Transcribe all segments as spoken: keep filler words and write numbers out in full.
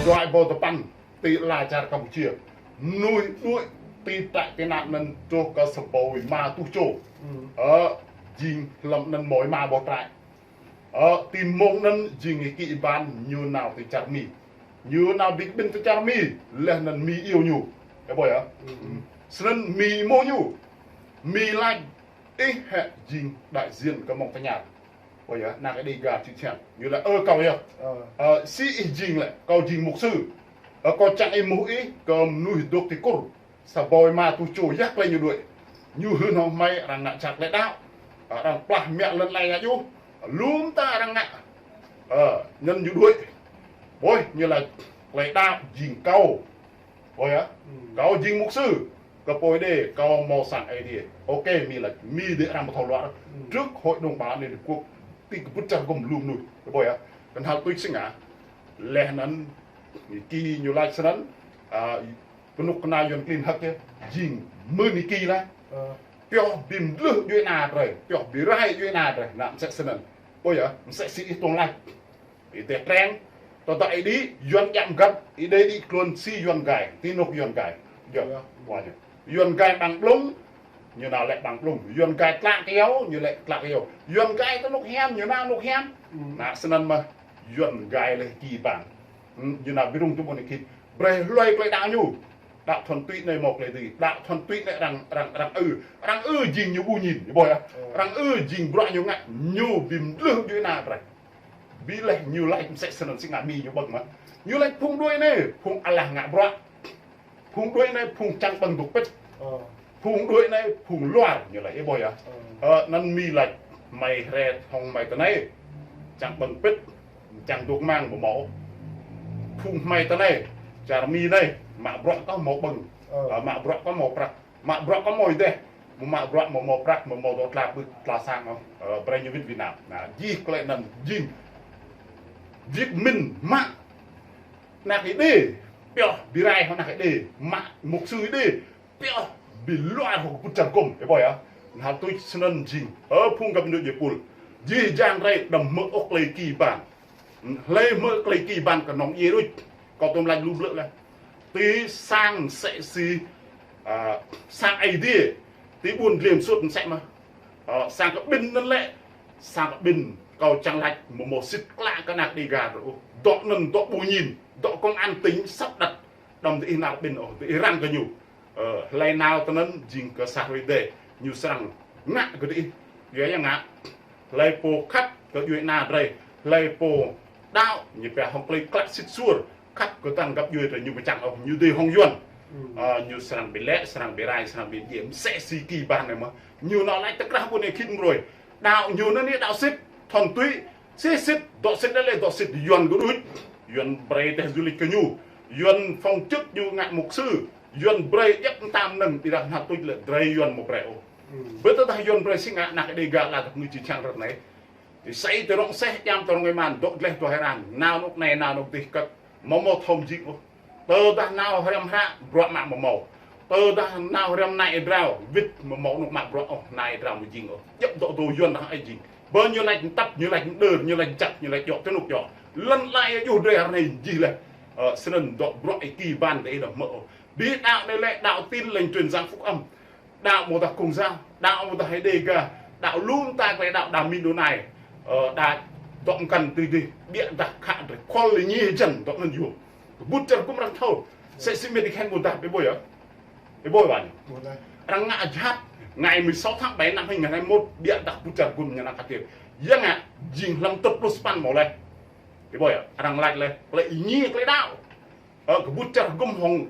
Dua rơbâo tơpăn, ti ala čar Campuchia. Mơnuih đuaĭ ti trại tị nạn anŭn truh kơ sa rơbâo rơma rơtuh čô. Ơ, jing hlăm anŭn mơ̆ rơma boh trại. Ơ, ti mông anŭn jing ih kĭ ƀan ñu nao ti čar Mi. Ñu nao ƀing ƀing ti čar Mi, laih anŭn Mi iâu ñu. Ơ, ƀơi ah. Snăn Mi mơ̆ ñu. Mi laĭ ih hĕ jing đại diện kơ mơ̆ng tơña. Ơ yơh, ană Đêga čih čang. Ñu laĭ, ơ, kâo yơh. Ơ, si ih jing lĕ, kâo jing mục sư. Ơ, kâo čang ih mơ̆ ih, kơ mơnuih dŏ ti Kur. Sa rơbâo rơma rơtuh čô yơh klei ñu đuaĭ. Ñu hưn hŏng hmei arăng ngă čar klei đăo. Arăng plah mă lŏn lai ngă juh. Lŏm ta arăng ngă. Ơ, anŭn ñu đuaĭ. Ƀơi, ñu laĭ klei đăo jing kâo. Ơ yơh, kâo jing mục sư. Kơ pô đê, kâo mơ̆ sang Aê Diê. Ok, Mi laĭ, Mi đê arăng mơ̆ thâo luar. Trước Hội đồng Bảo an Liên Hợp Quốc, ti kơ bŭt čar gum lŏm mơnuih. Ơ ƀơi ah, kơnhal tuč si ngă. Laih anŭn, ñu kĭ ñu laĭ snăn, ơ, kơnuk kơna Yuan klin hăk yơh, jing mơ̆ ñu kĭ laih. Pioh ƀing dlưh djuai ana drei, pioh ƀing rai djuai ana drei, anăm mơsĕ snăn. Ơ yơh, mơsĕ si ih tŏng laĭ. Ih tĕh treng, tơdah ih đĭ, Yuan djam găt, ih đê đĭ kluôn si Yuan gai, ti anŏ Yuan gai. Yơh, ƀơi ah. Yuan gai ƀăng blung, ñu nao lĕ ƀăng blung. Yuan gai tlă kơyâo, ñu lĕ tlă kơyâo. Yuan gai tơ anŏ hiam, ñu nao anŏ hiam. Ană snăn mơ̆, Yuan gai lĕ kĭ ƀan. Ñu nao ƀing rŭng tơ ƀôn ih kĭ. Brei hlơi klei đăo ñu. Đăo thuần túy anai mơ̆ klei dưi. Đăo thuần túy anai arăng, arăng, arăng ư. Arăng ư jing ñu ƀu ñin, ñu ƀơi ah. Arăng ư jing bruă ñu ngă, ñu ƀing dlưh djuai ana drei. Bi laih ñu laĭ mơsĕ snăn si ngă Mi ñu ƀơ̆ng mơ̆. Ñu laĭ phung đuaĭ anai, phung alah ngă bruă. Phung đuaĭ anai, phung čang ƀơ̆ng dŏ pĭt. Phung đuaĭ anai, phung luar, ñu laĭ ih ƀơi ah. Ơ, anŭn Mi laĭ, hmei hre hŏng hmei tơ anai. Čang ƀơ̆ng pĭt, čang dŏ mang ƀu mâo. Phung hmei tơ anai, čar Mi anai, mă bruă kơ mâo ƀơ̆ng. Ơ, mă bruă kơ mâo prăk. Mă bruă kơ mâo ih dêh. Mơ̆ mă bruă mơ̆ mâo prăk, mơ̆ mâo dŏ tla pưk, tla sang ôh. Ơ, brei ñu wĭt Việt Nam. Ană, jih klei anŭn jing. Việt Minh mă. Ană ih đê. Pioh, ƀing rai hŏng ană ih đê. Mă, mục sư ih đê. Pioh, ƀing luar hŏng kơ bŭt čar gum. Ơ ƀơi ah. Ană tuč snăn jing. Ơ, phung găp ñu jepul. Jih jang drei đăm hmư̆ ôh klei kĭ ƀan. Hlei hmư̆ klei kĭ ƀan kơnơ̆ng yơh ruč. Kâo tŭm laĭ lu blư̆ laih. Ti sang mơsĕ si, ơ, sang Aê Diê. Ti ƀuôn Dlêm Sut mơsĕ mơ̆. Ơ, sang kơ ƀing anŭn lĕ. Sang kơ ƀing kâo čang laĭ mơ̆ mâo sĭt klă kơ ană Đêga ôh. Dŏ anŭn dŏ ƀu ñin. Dŏ công an tỉnh sắp đặt. Đăm tơ ih nao ƀing ôh. Tơ ih răng kơ ñu. Ơ, hlei nao tơ anŭn jing kơ sa hrơi đê, ñu srăng ngă kơ tơ ih. Yua ya ngă. Hlei pô khăp kơ djuai ana drei, hlei pô đăo, ñu pioh hŏng klei klă sĭt suôr, khăp kơ tăng găp djuai drei ñu pơčang ôh, ñu đĭ hŏng Yuan. Ơ, ñu srăng ƀu lĕ, srăng ƀu rai, srăng ƀu djĕ, mơsĕ si kĭ ƀan anai mơ̆. Ñu nao laĭ tơkrah ƀôn ih khĭn mrơi. Đăo ñu anŭn yơh đăo sĭt, thuần túy, si sĭt, dŏ sĭt đa lĕ, dŏ sĭt Yuan gơ̆ đuč. Yuan brei teh du lịch kơ ñu. Yuan phong chức ñu ngă mục sư. Yuan brei djăp mơtam năng, ƀiădah ană tuč lĕ, drei Yuan mâo brei ôh. Bơ tơdah Yuan brei si ngă ană Đêga lăi tơ ñu či čang rơ̆t anai. Ih sai tơ rŏng seh, djam tơ rŏng ih man, dŏ gleh dŏ hơran. Nao anŏ anai, nao anŏ dih kăk. Mơ̆ mâo thâo jing ôh. Tơdah nao hriăm hră, bruă mă mơ̆ mâo. Tơdah nao hriăm nai ih drao, wĭt mơ̆ mâo anŏ mă bruă ôh, nai ih drao mơ̆ jing ôh. Djăp dŏ dŏ Yuan dah ai jing. Bơ ñu laĭ tăp, ñu laĭ đơr, ñu laĭ čăt, ñu laĭ djŏ tơ anŏ djŏ. Lăn lai yơh juh drei hơr anai jih leh. Ơ, snăn dŏ bruă ih kĭ ƀan tơ ih đăm hmư̆ ôh. Bi đăo anai lĕ đăo Tin Lành Truyền Giảng Phúc Âm. Đăo mơ̆ dah Công giáo, đăo mơ̆ dah Đêga, đăo lŏm ta klei đăo đa Mi đô nai. Ơ, đa dŏ mkăn tui dih, ƀiădah khă drei khol lĕ ñi jăn dŏ anŭn yơh. Kơ bŭt čar gum arăng thâo, mơsĕ si American mơ̆ dah, ih ƀuh yơh. Ih ƀuh ƀă ñu. Arăng ngă jhat, ngày mười sáu tháng bảy năm hai nghìn hai mươi mốt, ƀiădah bŭt čar gum ñu nao kơtir. Ya ngă, jing hlăm tơt plus pan mâo leh. Ih ƀuh yơh, arăng laĭ leh, klei ih ñi klei đăo. Ơ, kơ bŭt čar gum hŏng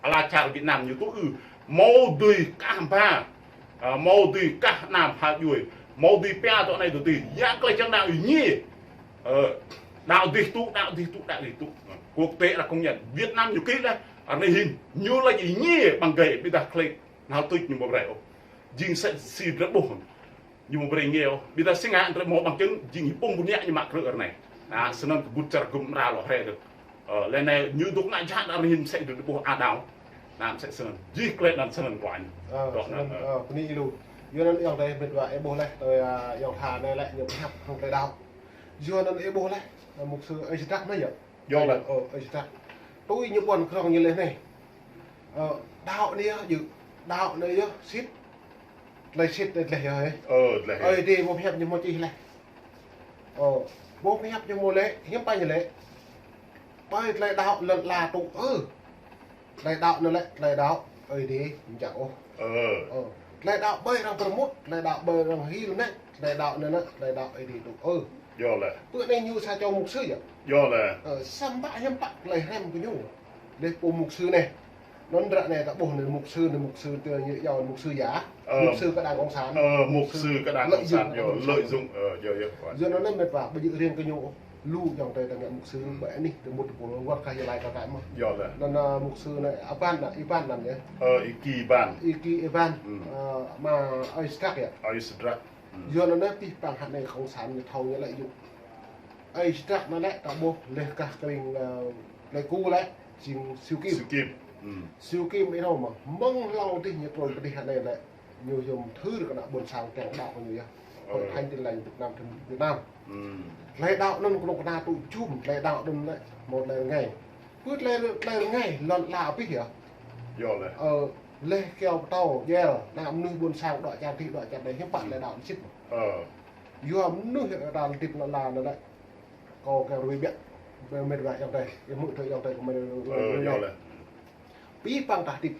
ala čar Việt Nam ñu tŭ ư. Mâo dưi kah ba. Ơ, mâo dưi kah năm ha djuai. Mâo dưi pia dŏ anai dŏ dih. Ya klei čang đăo ih ñi. Ơ, đăo dih tŭ, đăo dih tŭ, đăo dih tŭ. Quốc tế arăng công nhận. Việt Nam ñu kĭ leh. Arăng hin. Ñu laĭ ih ñi ƀăng gai. Ƀiădah klei ană tuč ñu mâo brei ôh. Jing mơsĕ si drei ƀuh. Ñu mâo brei ngeo, ƀiădah si ngă drei mâo bằng chứng, jing ih pŭng ƀun yă ñu mă krư̆ ră anai. Ană, snăn kơ bŭt čar gum mra lŏ hre dơ̆. Ơ, leh anai ñu dŏ ngă jhat arăng hin mơsĕ drei ƀuh a đao. Ană, mơsĕ snăn. Jih klei anăn snăn kơ ană. Ơ, snăn, ơ, bơni ih lu. Yua anăn ayŏng adei mĭt wa ih ƀuh leh, tui, ơ, ayŏng Tha anai lĕ ñu pơhiăp hŏng klei đăo. Yua anăn ih ƀuh leh, ơ, mục sư ơi Jơdrak anai yơh. Yơh leh. Ơ, ơi Jơdrak. Tui ñu ƀuăn krong ñu laih anai. Ơ, đaŏ anai yơh, yơh. Đaŏ anai yơh, sĭt. Tơlơi sĭt anai laih yơh, ơ. Ơ, laih yơh. Ơi Adai pơhiăp ñu mơ̆ čih laih. Ơ, pơhiăp ñu mơ̆ lĕ, hiư̆m pă ñu lĕ. Ƀơi tơlơi đaŏ lŏn ala tŭ ư. Tơlơi đaŏ anai lĕ, tơlơi đaŏ Ơi Adai ñu čang ôh. Ơ. Ơ, tơlơi đaŏ ƀơi arăng pơrơmut, tơlơi đaŏ ƀơi arăng hil anai, tơlơi đaŏ anai lĕ, tơlơi đaŏ Ơi Adai tŭ ư. Yơh laih. Pơ anai ñu sa čô mục sư yơh. Yơh laih. Ơ, samơ̆ hiư̆m pă tơlơi hrăm kơ ñu. Laih pô mục sư anai. Anŭn ră anai ta ƀuh anai mục sư, anai mục sư tơ ñu yua mục sư giả. Ơ. Mục sư kơ đảng cộng sản. Ơ, mục sư kơ đảng cộng sản, lợi dụng, yơh, lợi dụng, ơ, yơh, yơh. Yua anŭn met wa, ƀu djơ̆ riêng kơ ñu. Lu ayŏng adơi ta ngă mục sư, ƀơi anih tơ mŭt tơpul wơ̆t kah yơh laĭ kơ kâo mơ̆n. Yơh laih. Anŭn, ơ, mục sư anai, Ivan anai, Ivan anŭn yơh. Ơ, Iki Ivan. Iki Ivan. Ơ, mă Ơi Sdrak yơh. Ơi Sdrak. Yua anŭn anai pih păng hă anai cộng sản ñu thâo ñu lợi dụng. Ơi Sdrak anai lĕ ta ƀuh laih kah kơring, ơ, Pleiku lĕ, jing Siu Kim. Siu Kim. Siu Kim ih thâo mơ̆, mơ̆ng hlâo adih ñu trŭn pơ adih hă anai lĕ. Ñu yôm thưr kơ ană ƀôn sang kiăng đaŏ kơ ñu yơh. Hội Thánh Tin Lành Việt Nam, Việt Nam. Tơlơi đaŏ anŭn kơnuk kơna tŭ jum, tơlơi đaŏ anŭn lĕ, mơ̆ tơlơi rơngai. Pơ tơlơi, tơlơi rơngai, lŏn ala abih yơh. Yơh laih. Ơ, laih kyâo pơtâo, jel, ană mơnuih ƀôn sang, đuaĭ čar adih, đuaĭ čar anai, hiư̆m pă tơlơi đaŏ sĭt. Ơ. Yua mơnuih ta tĭp lŏn ala anai lĕ. Kâo kiăng rơwĕ biă. Met wa ayŏng adơi, ih mŭt tơ ayŏng adơi kơ met wa. Ơ, yơh laih. Pih păng ta tĭp.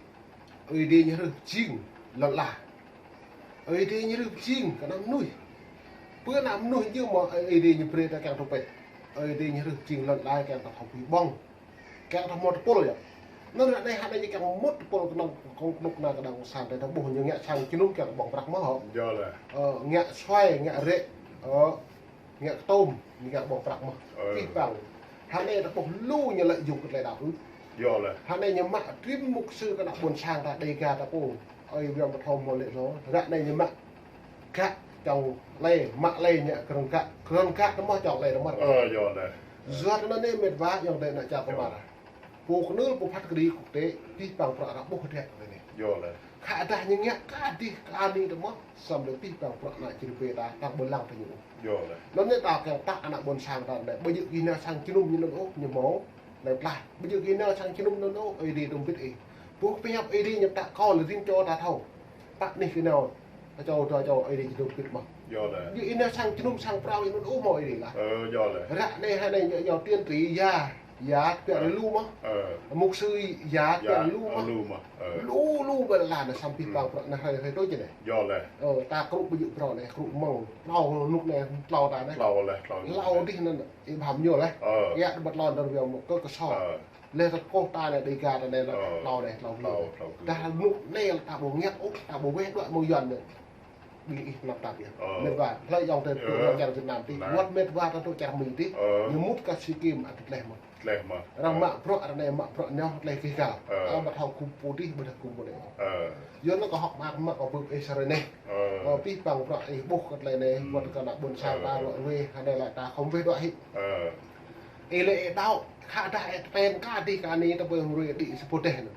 Ơi Adai ñu hrih pơjing lŏn ala. Ơi Adai ñu hrih pơjing kơ ană mơnuih. Pơ ană mơnuih ñu mơ̆ Ơi Adai ñu brơi ta kiăng tơpĕt. Ơi Adai ñu hrih pơjing lŏn ala kiăng ta thâo pơƀong. Kiăng ta mŭt tơpul yơh. Anŭn ră anai hă anai ñu kiăng mŭt tơpul kơnơ̆ng kơnuk kơna kơ đảng cộng sản ta ƀuh ñu ngă sang jơnum kiăng ƀơ̆ng prăk mơ̆ hŏ. Yơh laih. Ơ, ngă suai, ngă rĕ. Ơ, ngă kơtôm, ngă ƀơ̆ng prăk mơ̆. Ơ. Pih păng. Hă anai ta ƀuh lu ñu lợi dụng kơ tơlơi đaŏ ư. Yơh laih. Hă anai ñu mă trim mục sư kơ ană ƀôn sang ta Dêga ta pô. Ơi Yuan pơthâo mơ̆ lĕ lŏ. Ră anai ñu mă. Gak čŏng lĕ, mă lĕ ñu krong gak. Krong gak tơ mơ̆ čŏng lĕ tơ mơ̆. Ơ, yơh laih. Yua anŭn anai met wa ayŏng adơi ană čar kơ mă. Pô kơnưl pô phat kơđi kŭk tê, pih păng prăk arăng ƀuh hơdră anai. Yơh laih. Khă dah ñu ngă kơ adih kơ anih tơ mơ̆, samơ̆ pih păng prăk ană čri pê ta, ta ƀu lăng tơ ñu. Yơh laih. Anŭn anai ta kiăng tăk ană ƀôn sang ta anai, ƀu djơ̆ kơ ñu nao sang jơnum ñu anŭn ôh, ñu mơ̆, laih tlaih. Ƀu djơ̆ kơ ñu nao sang jơnum anŭn ôh, Ơi Adai tơm bit ih. Pô pơhiăp Ơi Adai ñu tăk kâo lĕ rin čô ta thâo. Pă anih kơ ñu nao, ta čô, ta čô, Ơi Adai tơm bit mơ̆. Yơh laih. Ƀu djơ̆ kơ ñu nao sang jơnum sang prao ñu anŭn ôh mơ̆ Ơi Adai laih. Ơ, yơh laih. Ră anai hă anai ñu, ñu tiên tri ya. Ya, kiăng lu mơ̆. Ơ. Mục sư ya, kiăng lu mơ̆. Lu mơ̆. Ơ. Lu, lu ƀơi lŏn anai samơ̆ pih păng prăk anai hrơi hrơi tui čơ anai. Yơh laih. Ơ, ta krŭ ƀu djơ̆ prŏ anai, krŭ mơ̆ng. Tlâo rơnŭk anai, tlâo ta anai. Tlâo laih, tlâo. Tlâo adih anŭn, ih ƀham ñu laih. Ơ. Ia ƀu tlâo anŭn rơwang mơ̆ kơ kơsô. Ơ. Laih ta kơh ta anai Dêga ta anai, tlâo anai, tlâo. Tlâo, tlâo. Dah rơnŭk anai ta ƀu ngă ôh, ta ƀu weh đuaĭ mơ̆ng Yuan anai. Ƀing ih năp tap yơh. Ơ. Met wa, hlơi ayŏng adơi tŭ lŏn čar Việt Nam tih. Ơ. Wơ̆t met wa ta tŭ čar Mi tih. Ơ. Ñu mŭt kơ Siu Kim ăt tlaih mơ̆. Tlaih mơ̆. Arăng mă prăk, arăng anai mă prăk ñu tlaih kơ găl. Ơ. Arăng ƀu thâo gum pô tih, ƀu thâo gum pô anai. Ơ. Yua anŭn kơ hŏk mă mă kơ ƀuh ih sa hrơi anai. Ơ. Kơ pih păng prăk ih ƀuh kơ tơlơi anai, wơ̆t kơ ană ƀôn sang ta lŏ weh, hă anai lĕ ta khŏm weh đuaĭ hĭ. Ơ. Ih lĕ ih đaŏ, khă dah ih tơpĕn kơ adih kơ anih ta ƀu hơmrui đĭ sa pô dêh anŭn.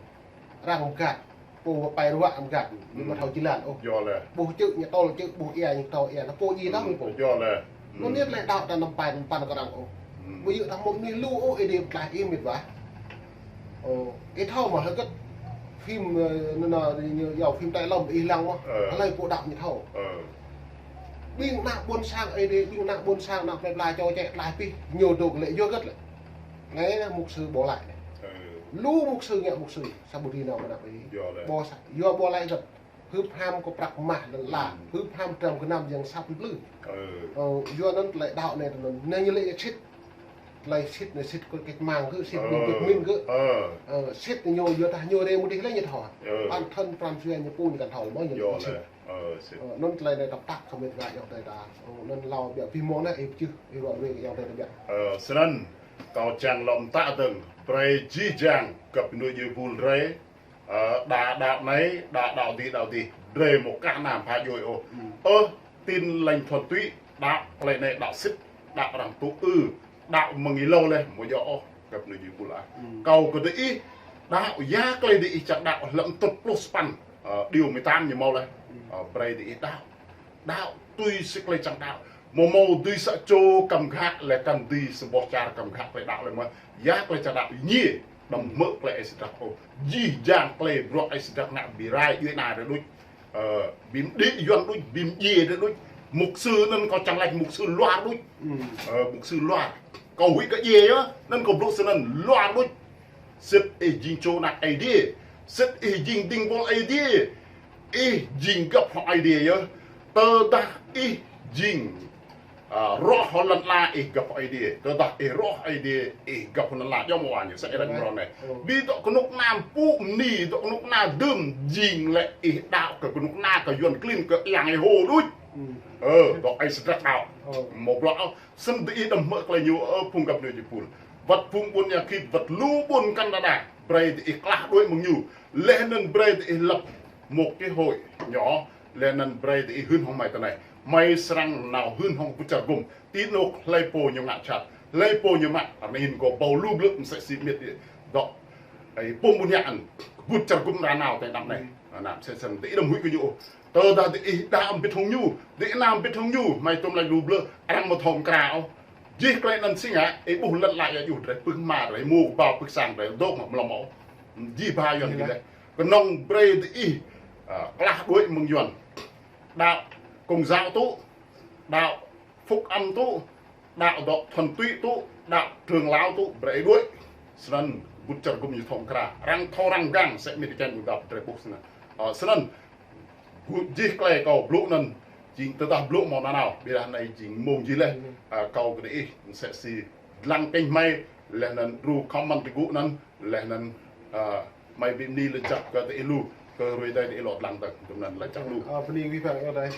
Arăng mơgat, pô pơpai ruă mơgat, ñu ƀu thâo jơlan ôh. Yơh laih. Ƀuh čư̆ ñu tơl čư̆, ƀuh ia ñu tơl ia, ta pô ji tơl ñu pô. Yơh laih. Anŭn anai tơlơi đaŏ ta anăm pai anăm păn kơ arăng ôh. Ƀu djơ̆ ta mơ̆ anih lu ôh, Ơi Adai pơklaih ih met wa. Ơ, ih thâo mơ̆ hơget phim, ơ, anŭn anŭn, ñu yua phim Tây Lâm ih lăng mơ̆. Ơ. Hlơi pô đaŏ ñu thâo. Ơ. Ƀing ană ƀôn sang Ơi Adai, ƀing ană ƀôn sang ană plơi pla čô čĕ tlaih pih, ñu dŏ lĕ yua hơget lĕ. Anai mục sư ƀu laĭ anai. Ơ. Lu mục sư ngă mục sư, sa ƀu dưi nao mơnă ƀơi. Yơh laih. Ƀu sa, yua ƀu laĭ hơget. Hưp ham kơ prăk mah lŏn ala, hưp ham dram gơnam yang sat plư. Ơ. Ơ, yua anŭn tơlơi đaŏ anai tơ anŭn. Anai ñu lĕ sĭt. Tơlơi sĭt anai sĭt kơ kĕč mang gơ̆, sĭt ñu kĕč min gơ̆. Ơ. Ơ, sĭt ñu yua dah ñu rê mơ̆ dih lĕ ñu thâo. Ơ. Bản thân pran jua ñu pô ñu kăn thâo mơ̆ ñu sĭt. Yơh laih. Ơ, sĭt. Ơ, anŭn tơlơi anai tơpă kơ met wa ayŏng adơi ta. Ơ, anŭn hlâo biă pih mơ̆ng anai, ih pơčih, ih ruă ruê kơ ayŏng adơi ta biă. Ơ, snăn, kâo čang lŏm tă dơ̆ng, brơi jih jang, găp djuai ƀul drơi, ơ, đa đaŏ anai, đa đaŏ dih, đaŏ dih, drơi mơ̆ kah anăm pha djuai ôh. Ơ, Tin Lành Thuần Túy, đaŏ tơlơi anai đaŏ sĭt, đaŏ arăng tŭ ư, đaŏ mơ̆ng ih hlâo laih, mơ̆ djơ̆ ôh, găp djuai ƀul ah. Kâo kơ dih, đaŏ ya tơlơi dih čang đaŏ hlăm tŭt pluh sapăn, ơ, điều mười tám ñu mâo laih. Ơ, brơi dih đaŏ. Đaŏ tui si tơlơi čang đaŏ. Mơ̆ mâo dih sa čô kăm ghă lĕ kăn dih sa boh čar kăm ghă tơlơi đaŏ lĕ mơ̆. Ya tơlơi čang đaŏ ñi. Đăm hmư̆ klei ơi Sêdrak ôh. Jih jang klei bruă ơi Sêdrak ngă bi rai djuai ania drei đôč. Ơ, bi mđĭ Yuan đôč, bi mdjiê drei đôč. Mục sư anăn kâo čang lač mục sư luar đôč. Ơ, mục sư luar. Kâo huĭ kơ djiê yơh, anăn kâo blŭ snăn luar đôč. Sĭt ih jing čô anak Aê Diê. Sĭt ih jing dĭng buăl Aê Diê. Ih jing găp hŏng Aê Diê yơh. Tơdah ih jing, a, rŏh hŏng lăn ala ih găp hŏng Aê Diê. Tơdah ih rŏh Aê Diê ih găp hŏng lăn ala. Djŏ mơ̆ wa ñu sa êrăng mrâo anei. Bi dŏ kơnuk kơna pŭ mni, dŏ kơnuk kơna dưm jing lĕ ih đăo kơ kơnuk kơna kơ Yuan klin kơ yang ih hô đôč. Ơ, dŏ ơi Sêdrak đăo. Mâo blŏ ôh. Snăn diih đăm hmư̆ klei ñu, ơ, phung găp ñu jih pul. Wăt phung ƀuôn Êa Khit, wăt lu ƀuôn Kanada. Brei diih klah đuĕ mơ̆ng ñu. Leh anăn brei diih lăp một cái hội nhỏ, leh anăn brei diih hưn hŏng hmei ti anei. Hmei srăng nao hưn hŏng kbŭt čar gŭm. Ti anôk hlei pô ñu ngă jhat, hlei pô ñu mă, ară anei hĭn kâo ƀuh lu blư̆ msĕ si mĭt dŏ. Ơ, pô ƀuôn Êa Khit, kbŭt čar gŭm ară nao ti anăp anei. Anăn msĕ snăn diih đăm huĭ kơ ñu ôh. Tơdah diih đa mbĭt hŏng ñu, diih nao mbĭt hŏng ñu, hmei tuôm lač lu blư̆, arăng mơ̆ thâo mkra ôh. Jih klei anăn si ngă, ih ƀuh lăn ala ih djuh drei, pưk hma drei, mâo kbao pưk sang drei, dôk mă mlâo mâo. Jih ba Yuan kơ leh. Kơnơ̆ng brei diih, a, klah đuĕ mơ̆ng Yuan. Đăo Công giáo tŭ, đăo Phúc Âm tŭ, đăo dŏ thuần túy tŭ, đăo trưởng lão tŭ, brei đuĕ. Snăn kbŭt čar gŭm ñu thâo mkra. Arăng thâo răng mgang, msĕ mĭt čan ƀu dăp drei ƀuh snăn. Ơ, snăn, kơ jih klei kâo blŭ anăn, jing tơdah blŭ mâo nanao, ƀiădah anei jing mông jih leh, a, kâo kơ diih, msĕ si dlăng kênh hmei, leh anăn đru comment ti gŭ anăn, leh anăn, a, hmei bi mni lač jăk kơ diih lu, kơ hruê adih diih lŏ dlăng dơ̆ng, dŭm anăn lač jăk lu. Ơ, bơni wĭ păng kơ adih.